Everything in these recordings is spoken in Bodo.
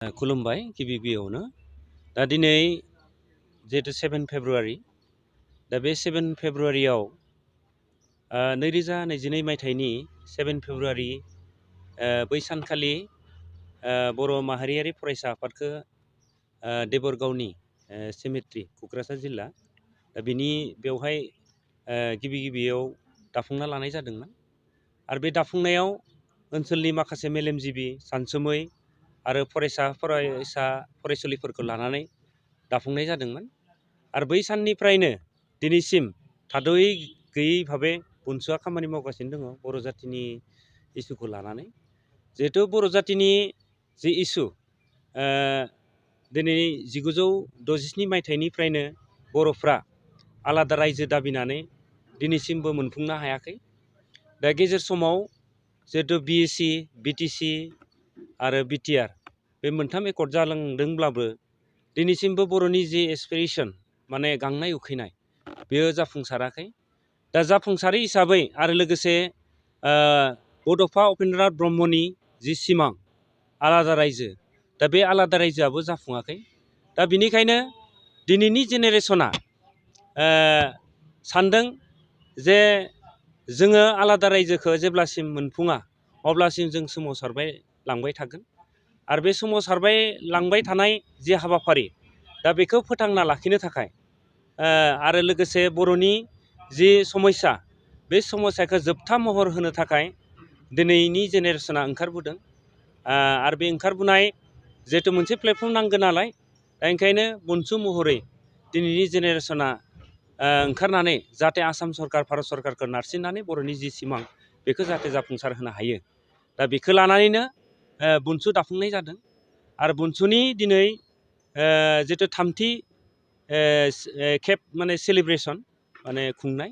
खुलुमबाय गिबि गिबियावनो दा दिनै जिहेतु 7 फेब्रुवारि दा बे 7 फेब्रुवारियाव 2022 मायथाइनि 7 फेब्रुवारि बै सानखालि बर' माहारियारि फरायसा आफादखौ देबरगावनि सेमेट्रि क'क्राझार जिल्ला दा बिनि बेवहाय गिबि गिबियाव दाफुंना लानाय जादोंमोन आरो बे दाफुंनायाव ओनसोलनि माखासे मेलेमजिबि सानसुमै आरो फरायसुलिफोरखौ लानानै दाफुंनाय जादोंमोन आरो बै साननिफ्रायनो दिनैसिम थाद'यै गैयै भाबे बुनसुआ खामानि मावगासिनो दङ बर' जाथिनि इसुखौ लानानै जिहेथु बर' जाथिनि जि इसु दिनै 1967 मायथाइनिफ्रायनो बर'फ्रा आलादा रायजो दाबिनानै दिनैसिमबो मोनफुंनो हायाखै दा गेजेर समाव जिहेतु BSc BTC आरो BTR बे मोनथाम एकर्ड जालांदोंब्लाबो दिनैसिमबो बर'नि जि एसपिरेसन माने गांनाय उखैनाय बेयो जाफुंसाराखै दा जाफुंसारै हिसाबै आरो लोगोसे बड'फा उपेन्द्रनाथ ब्रह्मनि जि सिमां आलादा रायजो दा बे आलादा रायजोआबो जाफुङाखै दा बिनिखायनो दिनैनि जेनेरेसना सानदों जे जोङो आलादा रायजोखौ जेब्लासिम मोनफुङा अब्लासिम जों सोमावसारबाय लांबाय थागोन आरो बे सोमावसारबाय लांबाय थानाय जि हाबाफारि दा बेखौ फोथांना लाखिनो थाखाय आरो लोगोसे बर'नि जि समस्या बे समस्याखौ जोबथा महर होनो थाखाय दिनैनि जेनेरेसना ओंखारबोदों आरो बे ओंखारबोनाय जिहेतु मोनसे प्लेटफर्म नांगौ नालाय दा ओंखायनो बुनसु महरै दिनैनि जेनेरेसना ओंखारनानै जाहाथे आसाम सरकार भारत सरकारखौ नारसिननानै बर'नि जि सिमां बेखौ जाहाथे जाफुंसार होनो हायो दा बेखौ लानानैनो बुनसु दाफुंनाय जादों आरो बुनसुनि दिनै जितु थामथि खेब माने सेलिब्रेसन माने खुंनाय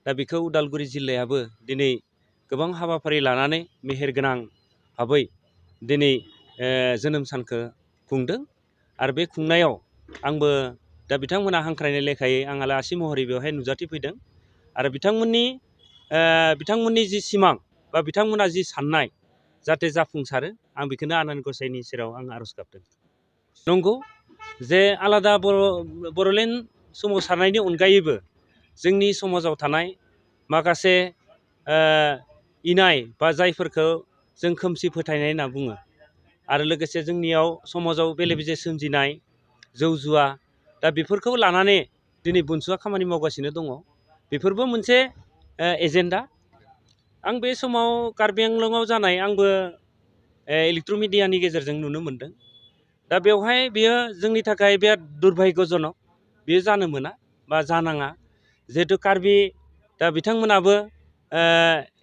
दा बेखौ उदालगुरि जिल्लायाबो दिनै गोबां हाबाफारि लानानै मेहेरगोनां भाबै दिनै जोनोम सानखौ खुंदों आरो बे खुंनायाव आंबो दा बिथांमोना हांख्रायनाय लेखायै आं आलासि महरै बेवहाय नुजाथिफैदों आरो बिथांमोननि जि सिमां बा बिथांमोना जि साननाय जाहाथे जाफुंसारो आं बेखौनो आनान गसाइनि सेराव आं आर'ज गाबदों नंगौ जे आलादा बर'लेण्ड सोमावसारनायनि अनगायैबो जोंनि समाजाव थानाय माखासे इनाय बा जायफोरखौ जों खोमसि फोथायनाय होनना बुङो आरो लोगोसे जोंनियाव समाजाव बेले बेजे सोमजिनाय जौ जुवा दा बेफोरखौ लानानै दिनै बुनसुआ खामानि मावगासिनो दङ बेफोरबो मोनसे एजेन्डा आं बे समाव कार्बि आंलंआव जानाय आंबो इलेक्ट्रनिक मिडियानि गेजेरजों नुनो मोनदों दा बेवहाय बेयो जोंनि थाखाय बिराद दुर्भाग्यजनक बेयो जानो मोना बा जानाङा जिहेतु कार्बि दा बिथांमोनाबो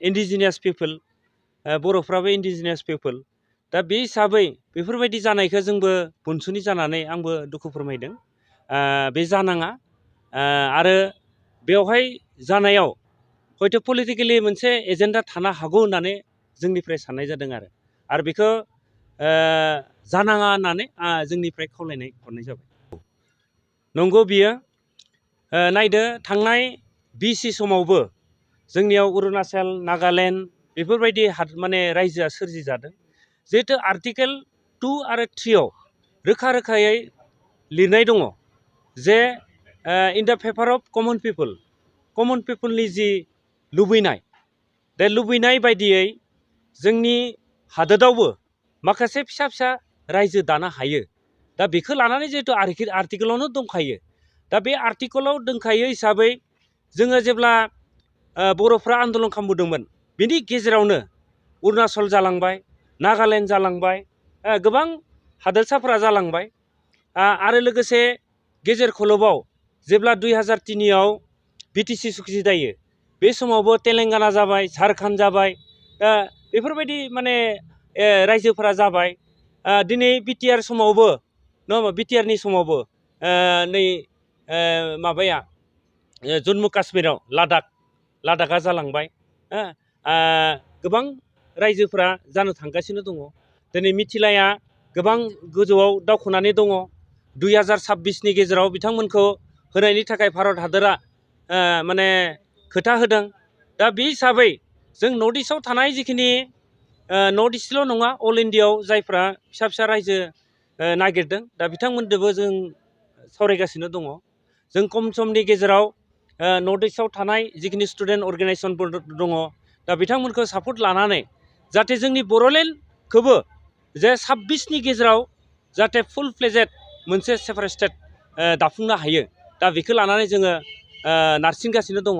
इन्डिजिनियास पिपोल बर'फ्राबो इन्डिजिनियास पिपोल दा बे हिसाबै बेफोरबायदि जानायखौ जोंबो बुनसुनि जानानै आंबो दुखु फोरमायदों बे जानाङा आरो बेवहाय जानायाव हयथ' पलिटिकेलि मोनसे एजेन्डा थानो हागौ होननानै जोंनिफ्राय साननाय जादों आरो बेखौ जानाङा होननानै जोंनिफ्राय खावलायनाय हरनाय जाबाय नंगौ बियो नायदो थांनाय BC समावबो जोंनियाव अरुणाचल नागालेण्ड बेफोरबायदि माने रायजोआ सोरजिजादों जिहेतु आर्टिकेल 2 आरो 3 आव रोखा रोखायै लिरनाय दङ जे इन द फेभार अफ कमन पिपोलनि जि लुबैनाय बे लुबैनाय बायदियै जोंनि हादोरावबो माखासे फिसा फिसा रायजो दानो हायो दा बेखौ लानानै जिहेतु आर्टिकेलावनो दंखायो दा बे आर्टिकेलाव दंखायो हिसाबै जोङो जेब्ला बर'फ्रा आन्दलन खालामबोदोंमोन बेनि गेजेरावनो अरुणाचल जालांबाय नागालेण्ड जालांबाय गोबां हादोरसाफोरा जालांबाय आरो लोगोसे गेजेर खलबाव जेब्ला 2003आव BTC सुक्ति जायो बे समावबो तेलेंगाना जाबाय झारखन्ड जाबाय बेफोरबायदि माने रायजोफोरा जाबाय दिनै BTR समावबो नङा होमबा BTRनि समावबो नै माबाया जम्मु काश्मीराव लादाखआ जालांबाय गोबां रायजोफोरा जानो थांगासिनो दङ दिनै मिथिलाया गोबां गोजौआव दावखोनानै दङ 2026नि गेजेराव बिथांमोनखौ होनायनि थाखाय भारत हादरा माने खोथा होदों दा बे हिसाबै जों नर्थ इस्टआव थानाय जिखिनि नर्थ इस्टल' नङा अल इण्डियाआव जायफ्रा फिसा फिसा रायजो नागिरदों। दा बिथांमोनजोंबो जों सावरायगासिनो दङ। जों खम समनि गेजेराव नर्थ इस्टआव थानाय जिखिनि स्टुडेन्ट अर्गेनाइजेसनफोर दङ, दा बिथांमोनखौ सापर्ट लानानै जाहाथे जोंनि बड'लेण्डखौबो जे 26नि गेजेराव जाहाथे फुल फ्लेजेड मोनसे सेपारेट स्टेट दाफुंनो हायो, दा बेखौ लानानै जोङो नारसिनगासिनो दङ।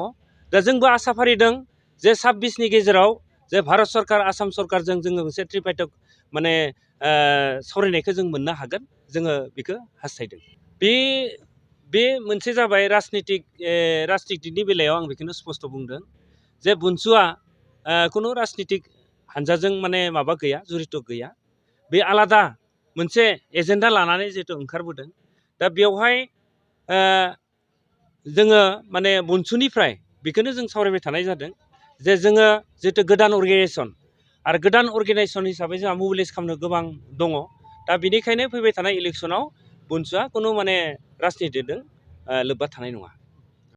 दा जोंबो आसा फारिदों जे 26नि गेजेराव जे भारत सरकार आसाम सरकारजों जोङो मोनसे त्रिपाइटक माने सावरायनायखौ जों मोननो हागोन, जोङो बेखौ हास्थायदों। बे मोनसे जाबाय राजनितिकनि बेलायाव आं बेखौनो स्पस्त' बुंदों जे बुनसुआ खुनु राजनितिक हानजाजों माने माबा गैया, जरित' गैया। बे आलादा मोनसे एजेन्डा लानानै जिहेतु ओंखारबोदों। दा बेवहाय जोङो माने बुनसुनिफ्राय बेखौनो जों सावरायबाय थानाय जादों जे जोङो जिहेतु गोदान अर्गेनाइजेसन आरो गोदान अर्गेनाइजेसन हिसाबै जोंहा मबिलाइज खालामनो गोबां दङ। दा बेनिखायनो फैबाय थानाय इलेक्सनाव बुनसुआ खुनु माने राजनितिजों लोब्बा थानाय नङा।